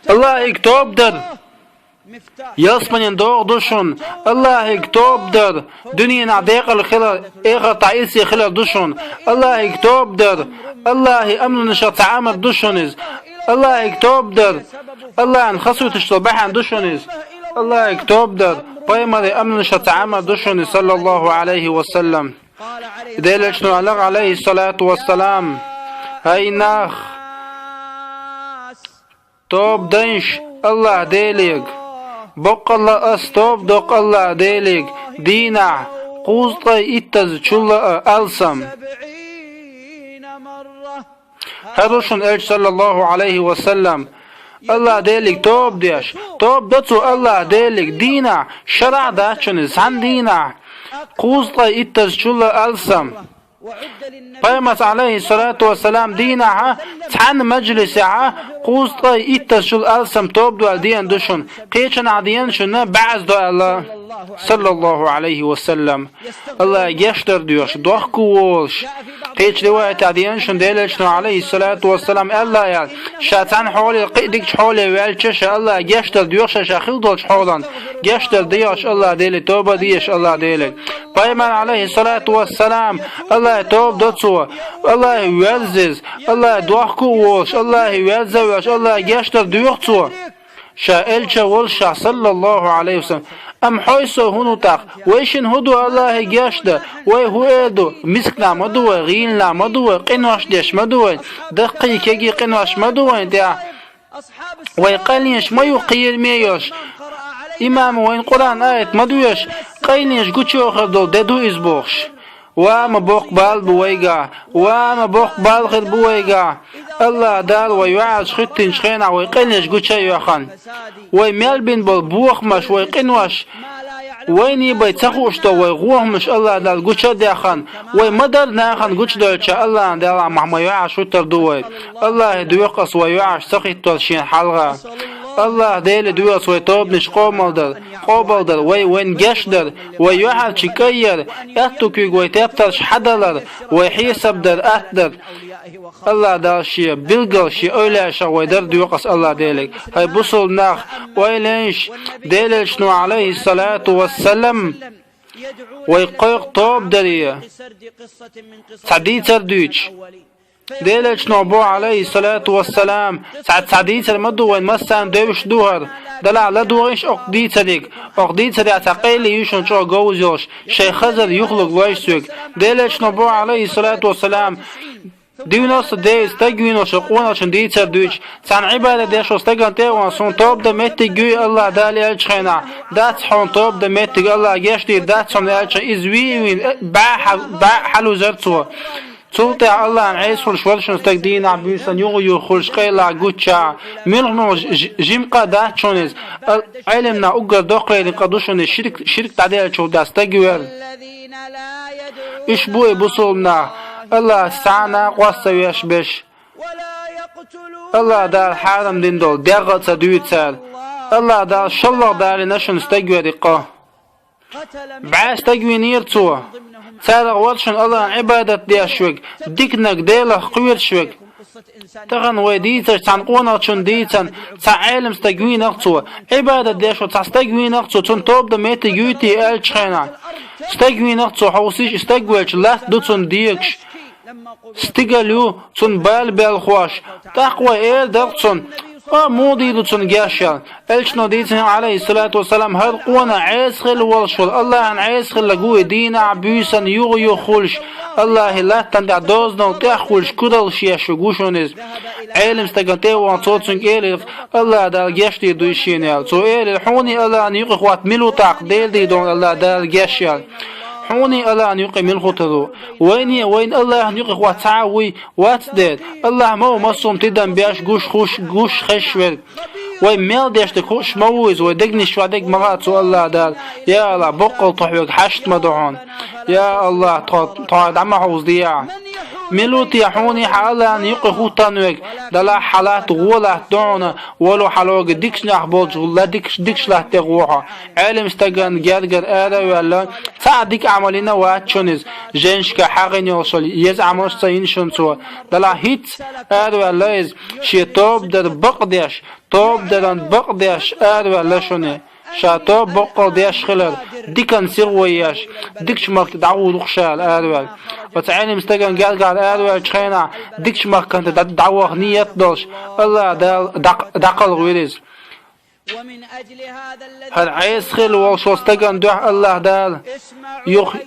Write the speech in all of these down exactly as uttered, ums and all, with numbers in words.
Аллахьига тоба дар ялсманин догӀа ду шуна. Аллахьига тоба дар дуьненахь декъала хилар, эхартахь ирсе хилар ду шуна. Аллахьига тоба дар Аллахьан амрашах цхьа амр ду шуна иза. Аллахьига тоба дар Аллахьан хасуьйтуш долу бахьана ду шуна иза. Аллахьига тоба дар пайхамаран амрашах цхьа амр ду шуна иза, саллаллаху Ӏалайхи ва саллам. Делан Элчано аьлла, Ӏалайхиссалату вассалам: «ХӀай нах, тоба дайша Аллахь Делега. Боккъалла ас тоба доккху Аллахь Делега дийнахь кхузткъе иттаза чулла а алсам». ХӀара ду шуна Элча, саллаллаху Ӏалайхи ва саллам, Аллахь Делега тоба деш. Тоба до цо Аллахь Делега дийнахь, шарахь дац шуна иза, цхьана дийнахь кхузткъе иттаза чулла алсам. Пайхамарца, Ӏалайхиссалату вассалам, дийнахьа цхьана мажлисехьа кхузткъе иттаза чулла алсам тоба дала деана ду шуна. Кхечанхьа деана шуна бӀозза до аьлла, саллаллаху Ӏалайхи ва саллам. Аллахьан гечдар доьхуш, дохко волуш. Кхечу риваятехь деана шуна Делан Элчано, Ӏалайхиссалату вассалам, аьлла аьлла: «Ша цхьана хьоле, кхин а дикачу хьоле ваьлча, ша Аллахьан гечдар доьхуш, ша хила долчу хьолан гечдар дехаш Аллахь Деле, тоба дезаш Аллахь Деле». Пайхамар, Ӏалайхиссалату вассалам, Аллахье тоба до цо, Аллахье воьзза иза, Аллахье дохко а волуш, Аллахье воьзза а воьлуш, Аллахьан гечдар доьху цо. Ша Элча волуш ша, саллаллаху Ӏалайхи ва саллам. Амма хьо со хӀун ду тӀаккха? Вай шина хӀун ду Аллахье гечдан? Вай хӀун эр ду? Мисканах ма ду вай, гӀийланах ма ду вай, къинош деш ма ду вай, даккхий кегий къинош ма ду вайн тӀехь. Вай къайленаш ма ю кхераме йолуш. Имамо вайна Къуръан аят ма доьшу, къайленаш гучуйохур долу де ду иза бохуш. Ва ма боккха бала бу вайгахь, ва ма боккха бала хир бу вайгахь. Аллахь Дала вай юьхьӀаьржа хӀоьттинчу хенахь вай къайленаш гуча а йоьхна. Вай мел бина болу бохамаш, вай къинош, вайна бен ца хууш долу вай гӀохамаш Аллахь Дала гуча а даьхна. Вай ма-дарра нахана гучудоьлча, Аллахь Дала мах ма юьхьӀаьржа хӀуттур ду вай. Аллахье доьху ас вай юьхьӀаьржа ца хӀиттор шена хьалха. Аллахь Деле доьху ас вай тобанаш къобалдар, къобалдар, вай вайна гечдар, вай юьхьӀаьржа кӀайяр, аьтту куьйга вай тептарш хьадалар, вай хьесап дар, атта дар. Аллахь Дала шен билггал шен эвлаяашах вай дар доьху ас Аллахь Деле. ХӀай бусалба нах, ойла йойша, Делан Элчано, Ӏалайхиссалату вассалам, вай кхойкху тоба даре цхьа дийцар дуьйцуш. Делан Элчано боху, Ӏалайхиссалату вассалам, цхьа, цхьа дийцар ма ду вайн массарна девзаш ду хӀара. Делахь ладогӀийша окху дийцарега. Окху дийцарехь цхьа къайле ю шуна чӀогӀа говза йолуш, шайн хазар юхалург лойша соьга. Делан Элчано боху, Ӏалайхиссалату вассалам, девяносто девять стаг вийна волчу къонахчун дийцар дуьйцуш, царна Ӏибадат деш волу стагана тӀе а вахана, суна тоба дан меттиг юй Аллахь Дала аьллачу хенахь, дац хьуна тоба дан меттиг, Аллахь гечдийр дац хьуна аьллачу хенахь, иза вий а вийна, бӀе хьа-, бӀе хьалузара цо. Цул тӀаьхьа Аллахьан Ӏеса хуьлуш вара шуна стаг дийнахь буьйсанна юха-юха хуьлуш къайлаха гуччахьа. Муьлха-муьлха ж-, ж-, жима къа дац шуна иза. Ал-, Ӏелимна уггар доккха къа ду шуна иза, ширк, ширк дӀаделлачул тӀаьхьа стаг вер. Уьш бу и бусалба нах, Аллахьца цхьана а къоста ца веш берш. Аллахь Дала хьарам дина долу дегӀ а ца дуьйцу цара. Аллахь Дала шоллагӀа далийна шуна стаг вер и къа. БӀе стаг вийнера цо. Царах вара шуна Аллахьан Ӏибадат деш верг, диканиг Делах кхоьруш верг. Тахана вай дийцарш цхьана къонахчун дийцина, цхьа Ӏелам стаг вийнера цо. Ӏибадат деш волу цхьа стаг вийнера цо, цунна тоба дан меттиг юй-те аьллачу хенахь. Стаг вийнера цо, хьовсийша, и стаг велча латта ду цунна дегаш. Стигала ю цунна бала белхош. ТӀаккха вай эр дара цунна: «О, муха дийр ду цунна геш?» — аьлла. Элчано дийцина, Ӏалайхиссалату вассалам, хӀара къонах Ӏеса хилла волуш волу, Аллахьан Ӏеса хилла гуй дийнахь буьйсанна юха-юха хуьлуш, Аллахьан латтана тӀехь дозанал тӀехь хуьлуш, кураллаш еш верг ву шуна иза. Ӏелам стагана тӀе а вахана, цо цуьнга элира, Аллахь Дала гечдийр ду иза шена аьлла. Цо элира: «Хьуний Аллахьний юкъахь хӀотта мила ву тӀаккха, Делан дийр долу Аллахь Дала геш?» — аьлла. Хьуний Аллахьний юкъахь мила хӀуттур ву? Вайний, вайна Аллахьний юкъахь хӀотта цхьа а вуй? Вац дера. Аллахь ма ву массо а тидам беш, гуш, хуш, гуш, хезаш верг. Вай мел деш дерг хууш ма ву иза, вай дегнаш чохь дерг ма хаьа цу Аллахь Дала. Я Аллахь, боккъал тхо хьоьга хьашт ма до хьуна. Я Аллахь, тхо, тхо дӀа ма хьовзадехьа. Мила ву те хьуна хьа Аллахьна юкъе хӀуттан вег, Далла хьалатта гӀо латта духьа, вало хьалога дикача нах болча ла дикаш, дикаш латта тӀе гӀо хьо. Ӏелим стаган гергара араваьлла, цхьа а дика Ӏамал йина вац шуна из, женашка хьагӀина йолаш йола еза Ӏамалш ца йина шуна цо. Далла хӀинца араваьлла из, шен тоба дар бакъдеш, тоба даран бакъдеш араваьлла шуна. Ша тоба боккъал деш хилар, дикан сиха вай еш, дикача махка дӀагӀур ву-кх ша аьлла араваьлла. Оцу Ӏелим стаган гергара араваьллачу хенахь, дикача махканта дӀа-, дӀаваха нийят долуш, Аллахь Дала дӀакх-, дӀакхалхавира иза. ХӀара Ӏеса хилла волчу стагана дуьхьа Аллахь Дала юха: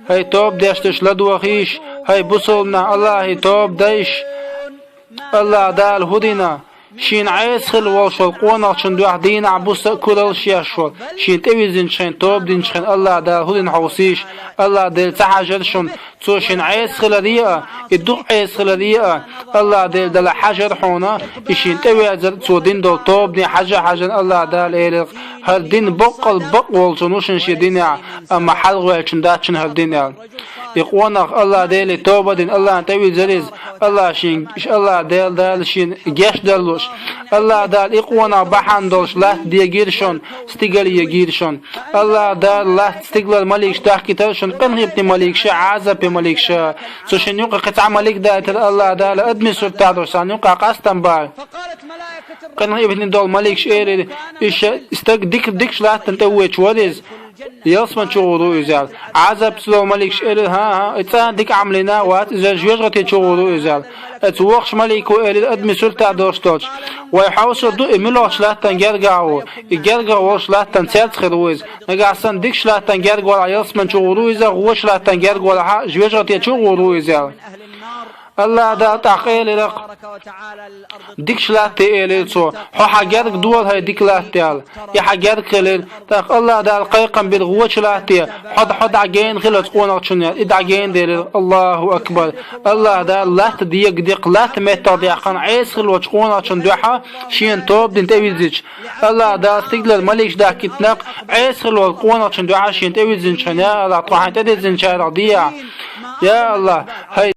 «ХӀай тоба деш дерш, ладогӀийша, хӀай бусалба нах, Аллахье тоба дайша». Аллахь Дала хӀун дина? Шена Ӏеса хилла волуш волу къонахчун дуьхьа дийнахь-буса а кураллаш еш волу, шена тӀевирзинчу хенахь, тоба динчу хенахь Аллахь Дала хӀун дина хьовсийша, Аллахь Дела ца хьажара шуна, цо шена Ӏеса хиларе а, и дукха Ӏеса хиларе а, Аллахь Дела Далла хьажара хьуна, и шена тӀеверзар а, цо дина долу тоба дина хьажа а хьаьжна, Аллахь Дала элира: «ХӀара дин боккъал бакъ волчун ву шуна шен динехь, амма хьалхаваьллачун дац шуна хӀара дин», – аьлла. И къонах Аллахь Деле тоба а дина, Аллахьна тӀевирзира иза, Аллахь шен, Аллахь Дела, Дала шена гечдаллуш, Аллахь Дала и къонах бахьана долуш латта дегийра шуна, стигала егийра шуна. Аллахь Дала латта стигалара маликаш дахкийтира шуна, къинхетаме маликаш а, Ӏазапе маликаш а. Цу шина юкъа кхин цхьа малик даийтира Аллахь Дала, адамийн суртахь долуш, царна юкъахь къастам бара. Къинхетаме долу маликаш элира: «И ша, стаг дика, дикачу латтана тӀе воьдуш вара иза, ялсамани чу гӀур ву иза», – аьлла. Ӏазапца долу маликаш элира: «ХӀан-хӀа, и цкъа а дика Ӏамал йина а вац, иза жоьжахати чу гӀур ву иза», – аьлла. Оцу воккхачу малико элира, адамийн суртахь долуш долчу: «Вай хьовсур ду, и муьлхачу латтана гергахь ву, и гергахь волчу латтана церца хир ву иза. Нагахь санна дикачу латтана герга валахь, ялсамани чу гӀур ву иза, вочу латтана герга валахь, жоьжахати чу гӀур ву иза», – аьлла. Аллахь Дала тӀаккха элира-кх: «Дикачу латте», – элира цо, – «хьо хьан герга дола, хӀай дика латта», – аьлла. И хьан герга хилира. ТӀаккха Аллахь Дала кхайкхам бира: «Вочу латте, хьо, хьо дӀагена хила оцу къонахчунна», – аьлла. И дӀагена делира. Аллаху акбар! Аллахь Дала латта дега декха, латта меттах даьккхина Ӏеса хилла волчу къонахчун дуьхьа шена тоба дина тӀевирзича. Аллахь Дала стигалара маликаш дахкийтина-кх Ӏеса хилла волу къонахчун дуьхьа шена тӀевирзинчу хенахь: «Я Аллахь, тхо хьайна тӀедирзинчарах дехьа. Я Аллахь, хӀай